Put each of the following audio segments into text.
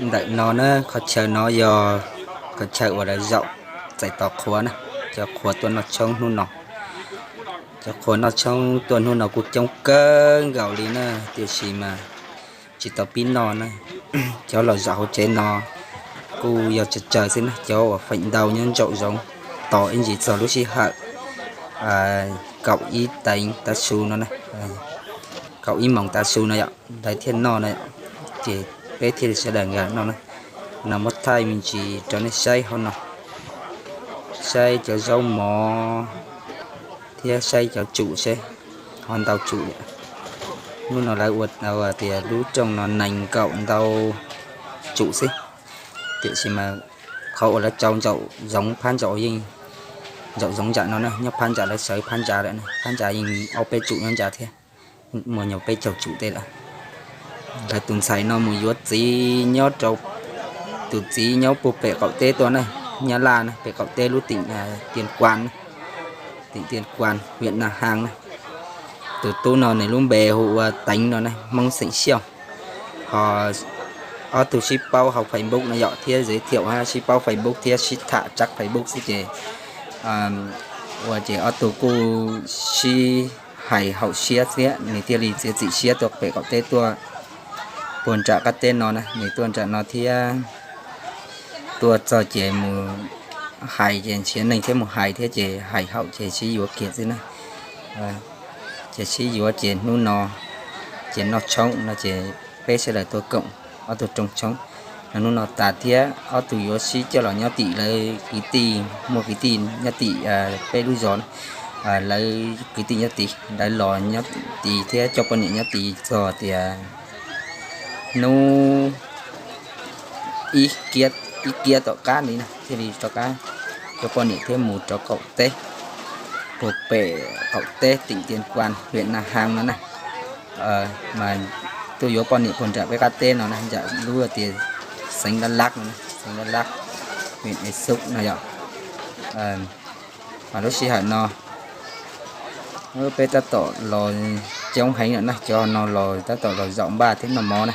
Ntawm no na, qhov chaw no yog qhov chaw uas lawv zaum txais tos qhua na, cov qhua tuaj noj tshoob hnub no. Cov qhua noj tshoob tuaj hnub no kuj coob kawg nkaus li na, tiam sis mas tsis tau pib noj na. Cov los zaum hauv tsev no kuj yog tsawg tsawg xwb na, cov uas feem ntau nyob ntsaum zoov tos ib ntsis txog lub sij hawm kaum ib teev tav su no, kaum ib moos tav su no yom, lawv thiaj noj no yom. Ces peb thiaj li sawv daws nkag noj na. No muab thaij me ntsis rau nej saib hauv no, saib cov zaub mov thiab saib cov tsum seb ho ntau tsum. Hnub no lawv ua tias lub rooj no nees nkaum ntau tsum xwb, tiam sis mas qhov uas lawv tsau ntsaum zoov phab ntsaum yeej, ntsaum zoov ntsam no na, nyob phab ntsa lawv sawv phab ntsa lawm, phab ntsa yeej ob peb tsum nyob ntsa thiab, muaj nyuag peb caug tsum tej lawm. Lawv tus ntxhais no mus yuav txiv nyob rau, tus txiv nyob puag pem qaum teb tuaj na, Nyab Laj na, pem qaum teb lub tỉnh Tuyên Quang, tỉnh Tuyên Quang, huyện Nam Hang na. Tus tub no nws lub npe hu ua Teev no na, Hmoob xeem Xyooj. Ho ob tug sib paub hauv Facebook no yom, thiab giới thiệu ha, sib paub Facebook thiab sib tham tsab Facebook xwb ces ua ces ob tug kuj sib hais haum siab thiab, nws thiaj li txiav txim siab tuaj pem qaum teb tuaj puag nram qab teb no na, nws tuaj nram no thiab. Tuaj txog ces mus hais ces nrhiav neeg thiab mus hais thiab ces hais haum ces sib yuav kiag xwb na. Ces sib yuav ces hnub no ces noj tshoob no ces peb sawv daws tuaj koom ob tug rooj tshoob no hnub no tas thiab ob tug yuav sib coj los nyob tim lawv kwv tij, muaj kwv tij nyob tim peb lub zos, lawv kwv tij nyob tid, lawv los nyob tid thiab coj poj niam nyob tid txog tias hnub ib kiab tom qab li na thiaj li rov qab coj poj niam thiab mus rau qaum teb, puag pem qaum teb tỉnh Tuyên Quang, huyện Nam Hang no na. Mas tuaj yuav poj niam puag nram peb qab teb no na, nram lub tias xeev Đắk Lắk no, xeev Đắk Lắk, huyện Ea Súp no yom. Mas lub sij hawm no peb tab tom los coob heev lawm na, cov no los tab tom los zaum npaj thiab noj mov na.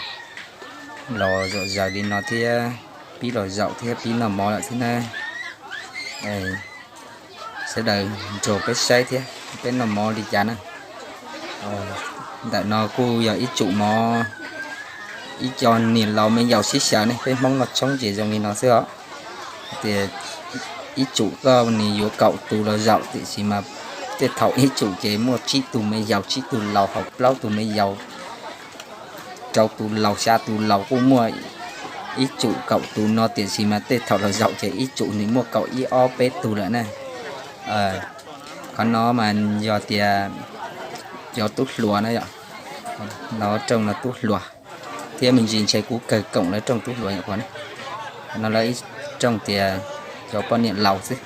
Los zaum zaws li no thiab pib los zaum thiab pib noj mov lawm thiab na. Sawv daws nrog peb saib thiab peb noj mov li cas na. Ntawm no kuj yog ib tsum mov, ib co niam laus me yaus sib xyaw ne, peb Hmoob noj tshoob ces zoo li no xwb os. Tias ib tsum koj nws yuav kaum tus los zaum, tiam sis mas tej thaum ib tsum ces muaj tsib tug me yaus, tsib tug laus, hauv plaub tug me yaus, rau tus laus xya tus laus kuj muaj. Ib tsum kaum tus no tiam sis mas tej thaum los zaum ces ib tsum nws muaj kaum ib ob peb tug lawm na. Qhov no mas yog tias cov tub hluas na yom, lawv rooj no tub hluas, thiab me ntsis ntshe kuv kawg koom lawv rooj tub hluas yom. Qhov no lawv ib rooj tias cov poj niam laus xwb,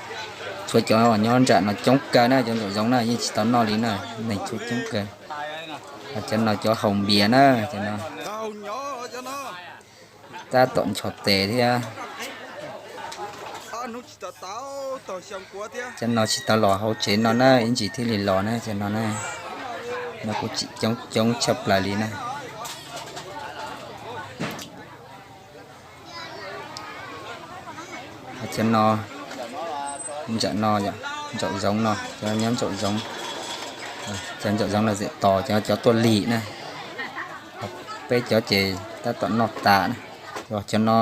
tshuav cov nyob nram no coob kawg na, cov ntsaum zoov na yeej tsis tau noj li na, neeg tshuav coob kawg. Cov no cov haus npias na, cov no tab tom nchos tes thiab. Cov no tsis tau los hauv tsev no na, ib ntsis thiaj li los na, cov no na. No kuj tseem coob coob tshaj plaws li na. Cov no, nram no, ntsaum zoov no, cov nyob ntsaum zoov, cov ntsaum zoov no tseem tos cov, cov tuaj lig na. Peb cov ces tab tom noj tas na. Cov no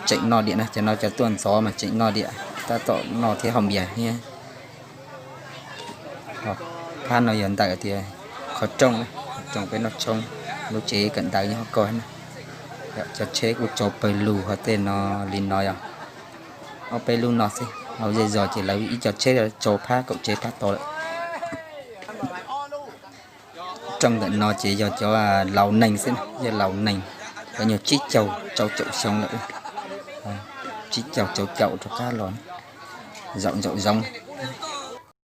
tseem noj diam na, cov no cov tuaj ntxov mas tseem noj diam, tab tom noj thiab haus npias thiab. Phab no yog ntawm tias qhov rooj, rooj peb noj tshoob, lub tsev kawm ntawv nyob hauv ko na. Cov tsheb kuj tsau pawg lug hauv tej no li no yog ob peb lub no xwb, hauv zej zos ces lawv ib co tsheb tsau phab kaum tsev phab tod lawm. Rooj ntawm no ces yog cov laus neeg xwb, yog laus neeg, cov nyuag tsib caug rau caum xyoo lawm, tsib caug rau caum rov qab los zaum ntsaum zoov.